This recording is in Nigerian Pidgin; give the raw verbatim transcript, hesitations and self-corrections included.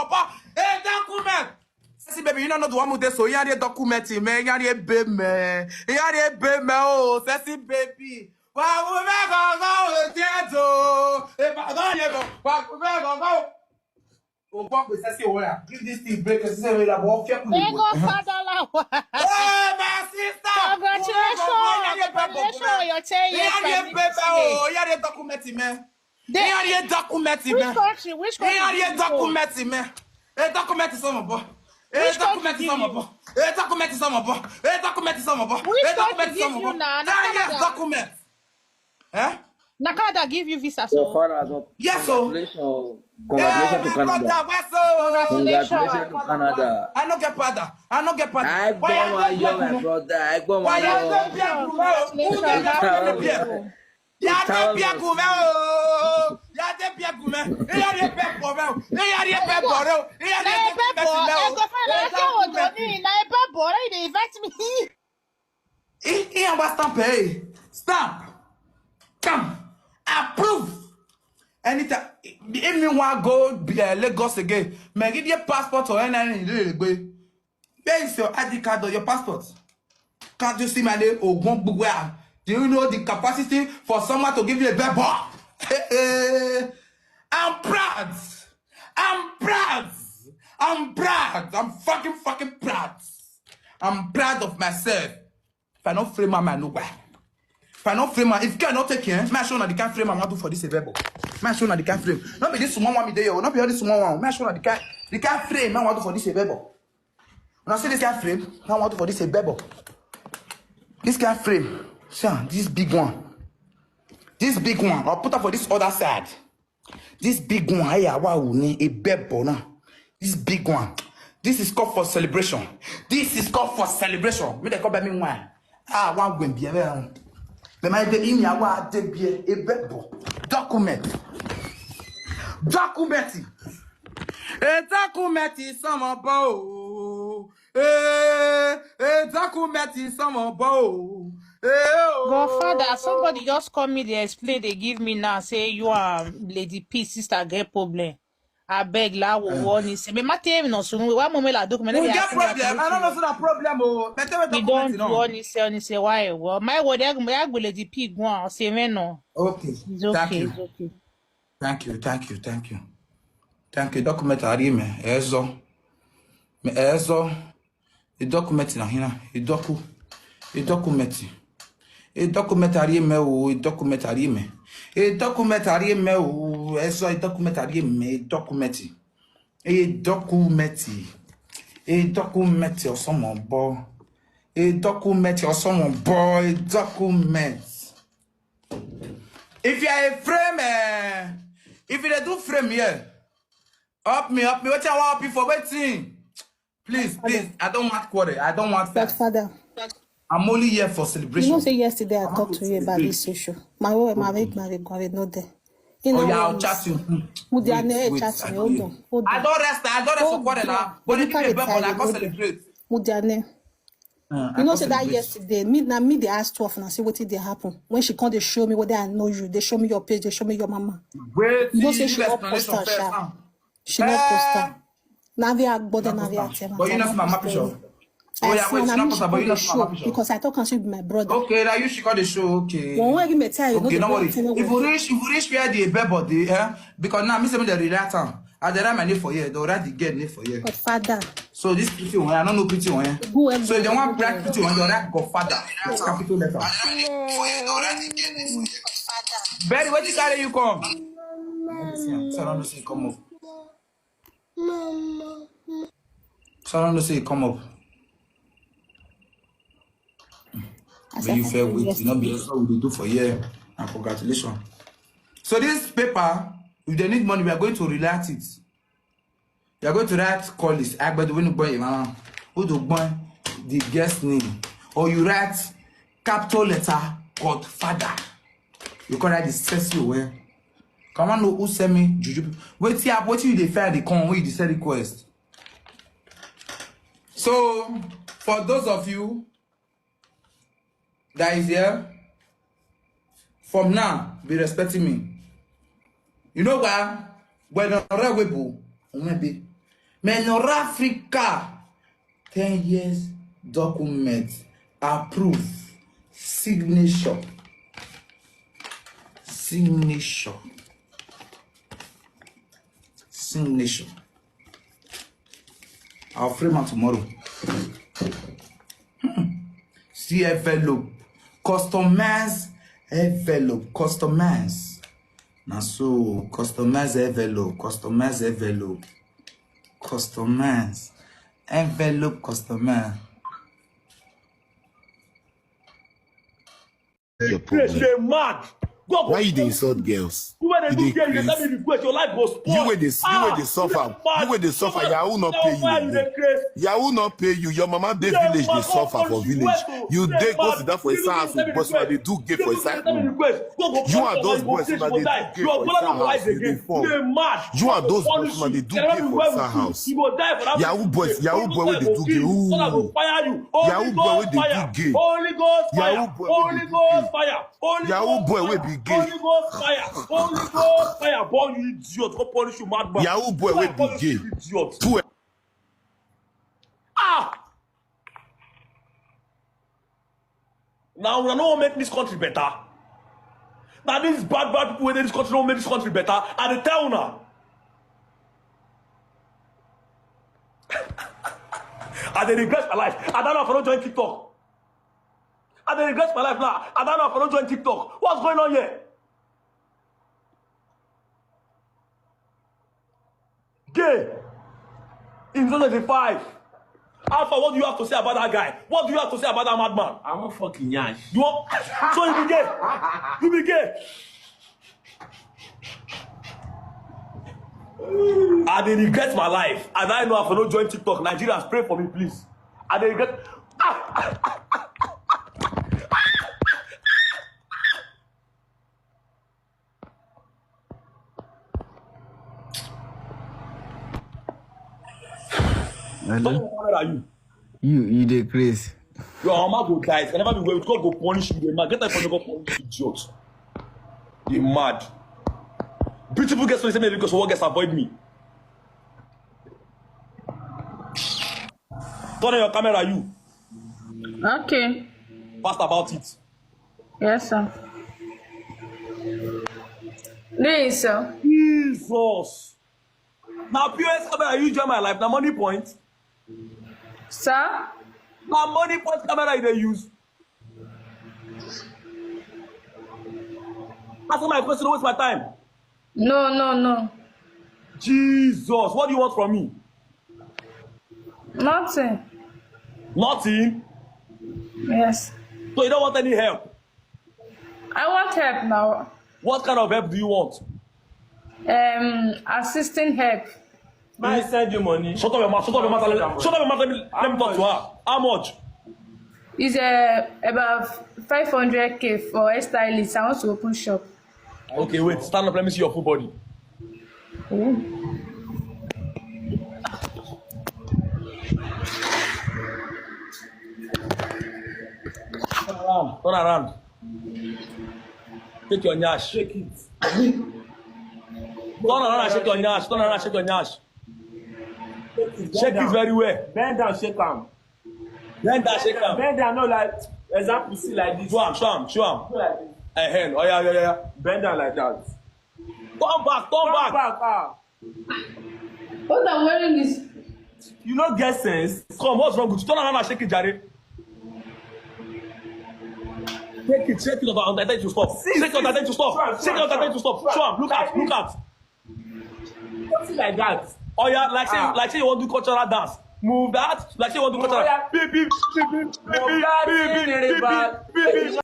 Papa, hey, document. Sexy baby, you don't know the one who dey so. Yari document, man. Yari baby, man. Yari baby, man. Oh, sexy baby. Wa wo me go go o ti e to. E ba go ye go. Wa wo me go go. O gbọ́ pé sexy wọ́n yà. Give this thing break. Sexy wọ́n yà. Wọ́n fẹ́ kú. Ego Father Lawa. Hey, my sister. Congratulations. Congratulations on your ten years. Yari baby, oh, yari document, man. Yari document, Which man. Country? Which country? Yari Did you go? Document, man. Hey, document is on my boy. Hey, Which country document is did on my you? Boy. Hey, document is on my boy. Hey, document is on my boy. Which Hey, country document is did on my you boy. now? Na Ten years Canada? Document. Eh? Na Canada give you visa, So so. Father, so Yes, so. Congratulations. Yeah, Congratulations to my brother, Canada. what's up? Congratulations to Canada. I no get father. I no get father. I Why don't you want dey you, fear my me? brother. I don't Why want you dey you. fear me? Who dey fear me? Fear me. Yàtẹ̀ bí ẹkùn mẹ́ o. Yàtẹ̀ bí ẹkùn mẹ́. Ìyá rẹ̀ bẹ́ bọ̀ mẹ́ o. Ìyá rẹ̀ bẹ́ bọ̀ rẹ o. Ìyá Na rẹ̀ ebe bẹ́ bọ̀, bọ̀ mẹ́ o. ego Father Lawa, ego Father Lawa, na ebe bọ̀, na you dey invite me. Ìyá wa stamp ẹ̀. Stamp. Come. Approve. Anytime. If me wan go uh, Lagos again, may give you passport or N I N you dey gbé. Where is your I D card or your passport? Can't you see my name? Ogun Gbugbe. Do you know the capacity for someone to give you a bebo? Hey, hey. I'm proud. I'm proud. I'm proud. I'm fucking fucking proud. I'm proud of myself. If I no frame am, I no why. If I no frame am, if girl no take him, make I show una the kind frame I wan do for this bebo. Make I show una the kind frame. No be this small one me dey here. No be all this small one. Make I show una the kind the kind frame I wan do for this bebo. Una see this kind frame? I wan do for this bebo. This kind frame. See am, this big one. This big one. I'll put am for this other side. This big one, hey, wow, ni a bebo now. This big one. This is called for celebration. This is called for celebration. Me dey come buy me wine. Ah, one gwen beer. Me my dey in ya wa dey beer a bebo. Document. Document. A document is some about. Eh, a document is some about. Eh, oh. Godfather, somebody just call me, they explain, they give me now, say you are Lady P, sister get problem. I beg, la wo wo ni se. Me ma tell me no so. Wa mo me la document. We get problem. I don't know if that problem. Oh, but tell me We don't document, do no. Oni se, Oni se, why? Well, my word, I go, I go Lady P go on, say me no. Okay. It's Thank okay, you. It's okay. Thank you, thank you, thank you. Thank you. Document ari me. Ezo. Me ezo. A document na hina. A docu. A document. A document ari me o. A document ari me. A document ari me o. Ezo a document ari me. A document. A document. A document or someone boy. A document or someone boy. A document. If you are a frame, eh, if you dey do frame here, help me, help me. Wetin I wan help you for wetin? Please, please. I don't want quarrel. I don't want fight. Godfather, I'm only here for you celebration. Know say yesterday I I'm talked not to you about going this to issue. My way, my way, my way, go no there. You Oh know, yeah, I'll um, chat you. Hmm. Mo dey Wait, ane wait, chat I me. do Hold it. on, hold I on. don't rest. I don't rest for Hold quarrel now. on. But Let if me you carry a bebo, I tired, go hold on. Celebrate. Mo dey ane. Uh, I You know, go say that celebrate. Yesterday, me na me they asked twelve and I say what did they happen. When she come, they show me what I know you. They show me your page. They show me your mama. Wait, You know, see, say she give not post her explanation first. sha. Huh? She not post Eh, her. Now they are but then not now they post are am. But you not see my map picture. Oh I yeah, see, wait, and she I not mean, post she am, but come you dey not see my show map picture. Because I talk and she be my brother. Okay, now you she call the show. Okay. One way me tell you, Okay, no no dey worry. tell you If you reach, if you reach where the bebo dey, eh? Because now me say me dey relax am. I dey write my name for here. They write the girl name for here. Godfather. So this pretty one, I don't know pretty one. Eh? Whoever. So if they want black pretty one, they write Godfather. That's capital letter. Betty, where you carry you come? Let me see am. So I don't know say you come up. So I don't know say you come up. As But I you can fair say with yes. You know, be what we do for here. And congratulations. So this paper, if they need money, we are going to relate it. You are going to write call this. I bet when you boy, mama, who do boy the guest name, or you write capital letter Godfather. You can write the sexy way. Come on, know who send me juju. Wait here, what you dey find the con? Who you dey send request? So, for those of you that is here, from now, be respecting me. You know why? When ọ̀rẹ́ we bu, maybe Menor Africa, ten years document, approve, signature, signature, signature. I'll frame am tomorrow. Hmm. See envelope, customize envelope, customize. Na so, customize envelope, customize envelope, customize envelope, customize. Your problem. Dey mad. Why you dey insult girls? You wey dey do girl, you dey tell me request, your life go spoil. You wey dey, you wey dey suffer, you wey dey suffer. Yahoo no pay you. Yahoo no pay you. Your mama dey village dey suffer for village. You dey go sit down for inside house with boys wey dey do gay for inside room. You and those boys wey dey do gay for inside house, you dey form. You and those boys wey dey do gay for inside house. Yahoo boys, Yahoo boy wey dey do gay. Ooh. Yahoo boy wey dey do gay. Holy Ghost fire. Holy Ghost fire. Holy Yahoo boy wey be gay. Holy Ghost fire. Holy Ghost fire. Born you idiot. Go punish you, madman. Yahoo boy wey be gay. Idiot. Two. Ah. Now una no make this country better. Now these bad bad people wey dey this country no make this country better. I dey tell una. I dey regret my life. I don't know if I don't join TikTok. I dey regret my life now. I don't know if I don't join TikTok. What's going on here? Gay. In twenty twenty-five. Alpha, what do you have to say about that guy? What do you have to say about that madman? I want fucking yash. You want? So you be gay? You be gay? I dey regret my life. And I know if I don't join TikTok. Nigerians, pray for me, please. I dey regret. Hello? Where are you? You, you dey craze. Your mama go die. Can never be well. God go punish you. The man get that for God punish you, idiot. You mad. Beautiful girls, so say me because what girls avoid me. Turn on your camera, you. Okay. Fast about it. Yes, sir. This, sir. Jesus. Now, P O S camera you join my life. Now, money point. Sir? Now, money point camera you dey use. Answer my question, don't waste my time. No, no, no. Jesus, what do you want from me? Nothing. Nothing? Yes. So you don't want any help? I want help now. What kind of help do you want? Um, assisting help. I send you money. Shut up your mouth. Shut up your mouth. Let me, shut up your mouth. Let me, let me talk to her. How much? It's uh, about five hundred K for hairstylist. I want to open shop. Okay, wait. Stand up. Let me see your full body. Turn around. Turn around. Take your nyash. Shake it. Turn around and shake your nyash. Turn around and shake your nyash. Shake it very well. Bend down, shake am. Bend down, shake am. Bend down, no, like, example, see like this. Show am, show am, show am. Go like this. Eh, hand. Oh yeah, yeah, yeah, yeah. Bend down like that. Turn back, turn back. Turn back, ah. What I'm wearing is. You no get sense. Come, what's wrong with you? Turn around and shake it, jare. Shake it, shake it, I tell you to stop. Shake it, I tell you to stop. Shake it, I tell you to stop. Show am, look at, look at. Something like that. Oh yeah, like say, ah, like say you want to do cultural dance. Move that, like say you want to do cultural. Oh, yeah. Beep, beep, beep, beep, beep, beep, beep, beep, beep, beep.